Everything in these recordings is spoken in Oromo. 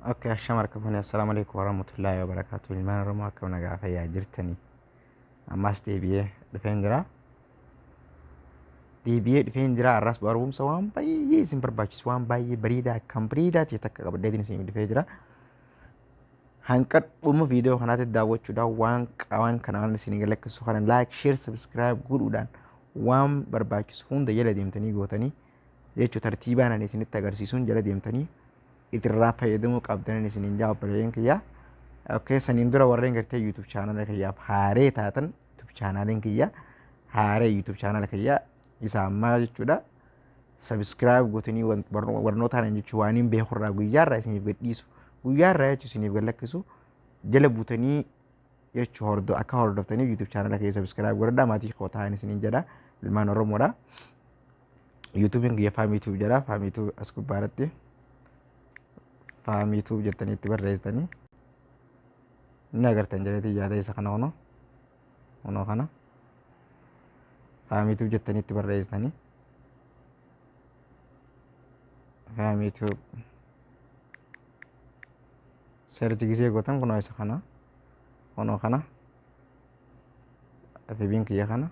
Okay, ashama harka fuunee, assalaamu alaikum warahmatullaahi wabarakaatu. Ilmaan Oromoo, akkam nagaa fayyaa jirtanii? Ammas deebi'ee dhufeen jira. Deebi'ee dhufeen jira. Har'as barumsa waan baay'ee isin barbaachisu, waan baay'ee bareedaa, kan bareedaa ta'e takka qabadheetiin isin dhufee jira. Hanqa dhuma viidiyoo kanaatti daawwachuudhaan waan kana waan isin lakkisu kana like, share, subscribe godhuudhaan waan barbaachisu hunda jala deemtanii gootanii jechuu, tartiibaan ani isinitti agarsiisuun jala deemtanii itirraa fayyadamuu qabdan isiniin jaa, obboleeyyan kiyya. Okay, saniin dura warreen gartee YouTube channel kiyyaaf haaree taatan, YouTube channeliin kiyya haaree, YouTube channel kiyya isa ammaa jechuudha. Subscribe gootanii barnoota kana jechuun waan hin beekurraa guyyaarraa isiniif gadhiisu, guyyaarraa jechuun isiniif gadlakkisu jala buutanii jechuu hordo akka hordoftaniif YouTube channel kiyya subscribe godhadhaa, maatii koo ta'an isiniin jedha, ilmaan Oromoodha. YouTubein kiyya Faamii Tube jedha. Faamii Tube as gubbaarratti Faamii Tube jettanii itti barreessitanii inni agartan jedheetii yaada. Isa kana kunoo, kunoo kana Faamii Tube jettanii itti barreessitanii, Faamii Tube search gisee gootan kunoo isa kana, kunoo kana FB'n kiyya kana.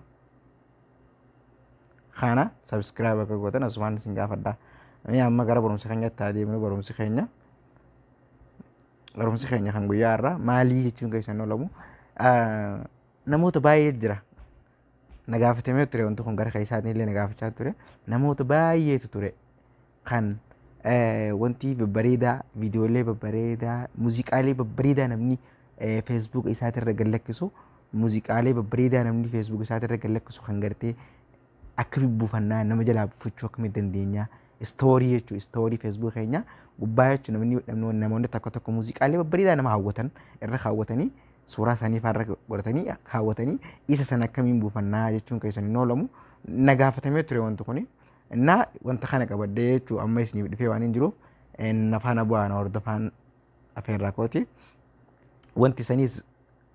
Kana subscribe akka gootan asumaan isin gaafadha. Mee amma gara barumsa keenyatti haa deemnu. Barumsi keenya kan guyyaa irraa maalii jechuun keessan oolamu, namoota baay'ee jira. Na gaafatamee ture wanti kun, gara keessaatiin illee na gaafachaa ture. Namoota baay'eetu ture kan wanti babbareedaa, viidiyoolee babbareedaa, muuziqaalee babbareedaa namni Facebook isaatirra gad lakkisu, muuziqaalee babbareedaa namni Facebook isaatirra gad lakkisu kan gartee akka buufannaa nama jalaa buufachuu akkamitti dandeenya, story jechuun story Facebook keenya gubbaa jechuun namni namoonni tokko tokko muuziqaalee babbareedaa nama hawwatan irra kaawwatanii, suuraa isaanii faarra godhatanii kaawwatanii, isa sana akkamiin buufannaa jechuun keessan hin oolamu. Na gaafatamee ture wanti kuni. Innaa wanta kana qabadhee jechuu amma isiniif dhufee waan hin jiruuf, na faana bu'aa, na hordofaan afeerraa kooti. Wanti saniis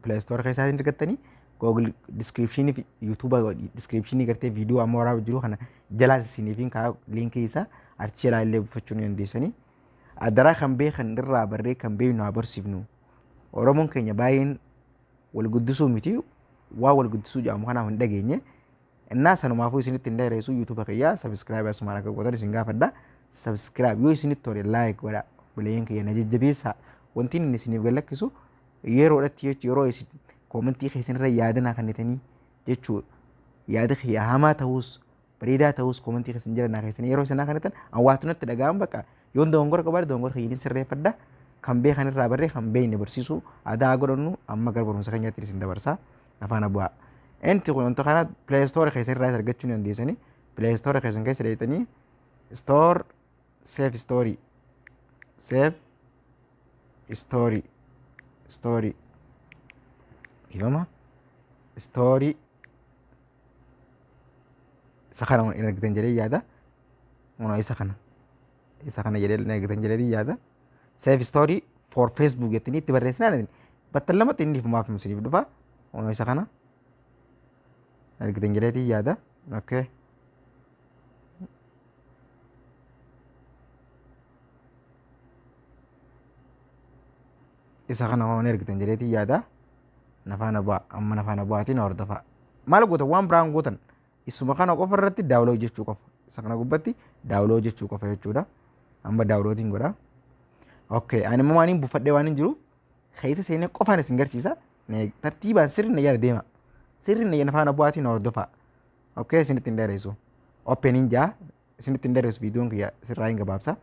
Play Store keessaa isin argattanii, Google description fi YouTube description gartee viidiyoo amma waraabaa jiru kana jalaas isiniif hin kaa'u liinkii isaa, achi jalaa illee buufachuu ni dandeessanii. Adaraa, kan beekan irraa barree kan beeknu haa barsiifnu. Oromoon keenya baay'een wal guddisuu miti, waa wal guddisuu jedhamu kanaaf hin dhageenye. Innaa sanumaafuu isinitti hin dheeressu. YouTube kiyyaa subscribe asumaan akka gootan isin gaafadha. Subscribe yoo isinitti tole like godha. Buleeyyan kiyya, na jajjabeessaa. Wanti inni isiniif gad lakkisu yeroodhatti jechuun yeroo isin koomentii keessan irra yaada naa kennitanii jechuudha. Yaada kiyya hamaa ta'us bareedaa ta'us koomentii keessan jala naa keessanii yeroo isin naa kennitan an waatu natti dhaga'an. Bakka yoon dogongora qabaadhe dogongora kiyya sirreeffadha. Kan beekan irraa barree kan beekne barsiisuu aadaa godhannu. Amma gara barumsa keenyaatti isin dabarsaa, afaan bu'aa. Inti kun wanta kana Play Store keessa irraa argachuu ni dandeessanii. Play Store keessan keessa deetanii store save story, save story, story, ifama, story isa kana hin argitan jedhee yaada. Kunoo isa kana jedhee hin argitan jedhee yaada. Save story for Facebook jettanii itti barreessinaan battallamatti inni ifumaaf isiniif dhufa. Kunoo isa kana argitan jedheetii yaada. Okay. Isa kana waan argitan jedheetii yaada. Nafaana bu'aa, amma nafaana bu'aatiin hordofaa. Maal gootan? Waan biraan gootan, isuma kana qofa irratti download jechuu qofa. Isa kana gubbatti download jechuu qofa jechuudha. Amma downloadiin godha. Okay, ani immoo waan hin buufadhee waan hin jiruuf keessa seenee qofaan isin garsiisa. Tartiibaan sirri na jala deema. Sirri na faana bu'aatiin hordofaa. Okay, isinitti hin dheeressu. Opening jaa, isinitti hin dheeressu, viidiyoon kiyya sirraa hin gabaabsa.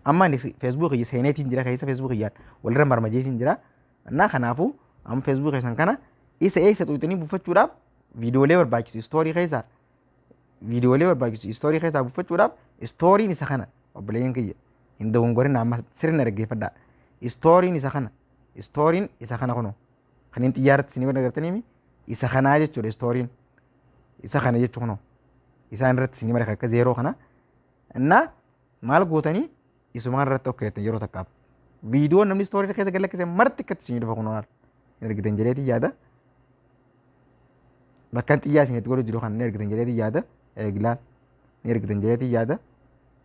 Amma ani Facebook kiyya seeneetiin jira, keessa Facebook kiyyaan walirra marmajeetiin jira. Innaa kanaafuu amma Facebook keessan kana isa eessa xuuxanii buufachuudhaaf, viidiyoolee barbaachisu story keessaa, viidiyoolee barbaachisu story keessaa buufachuudhaaf, storyn isa kana, obboleeyyan kiyya, hin dogongorin, amma sirna dhaggeeffadhaa. Storyn isa kana, storyn isa kana, kunoo kan inni xiyyaarratti isinii godhan agartaniimi, isa kanaa jechuudha. Storyn isa kana jechuu kunoo isaan irratti isinii mara akka zeeroo kana. Innaa maal gootanii? Isuma irratti okkeettan yeroo takkaaf. Viidiyoon namni story keessa gad lakkise marti akkatti isinii dhufa. Kunoo hin argitan jedheetii yaada. Bakka xiyyaa isinitti godhu jiru kana ni argitan jedheetii yaada. Eeglaan ni argitan jedheetii yaada.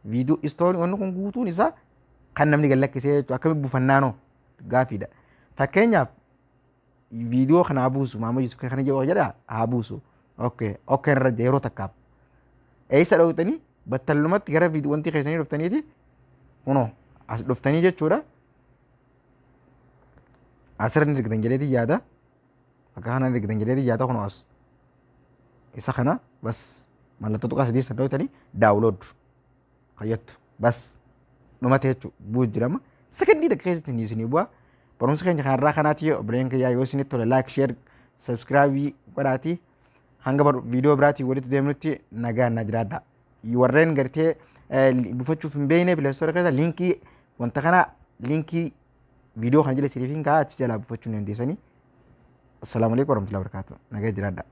Viidiyoo story wanni kun guutuun isaa Kan namni gad lakkisee jechuudha. Akkamitti buufannaanoo gaafiidha. Fakkeenyaaf viidiyoo kana haa buusu, Maama Yusuf kana jedhu jedha haa buusu. Okay, okay irra yeroo takkaaf. Eessa dhaqxanii? Battalumatti gara wanti keessanii dhuftaniiti, kunoo as dhuftanii jechuudha. Asirra ni argitan jedheetii yaada. Bakka kana ni argitan jedheetii yaada. Kunoo as isa kana bas mallattoo tuqaa sadii san dhaqxanii download fayyattu, bas dhumate jechuudha. Bu'u jirama sekondii takka keessatti ni isinii bu'a. Barumsa keenya kanarraa kanaati. Obboleen kiyyaa, yoo isinitti tole like, share, subscribe godhaatii hanga viidiyoo biraatiin walitti deemnutti nagaan na jiraadha. Warreen gartee buufachuuf hin beekne, Play Store keessa liinkii wanta kana, liinkii viidiyoo kana jala isiniif hin kaa'aa, achi jalaa buufachuu ni dandeessanii. Assalaamu alaikum warahmatullahi wabarakatuh. Nagaa jiraadha.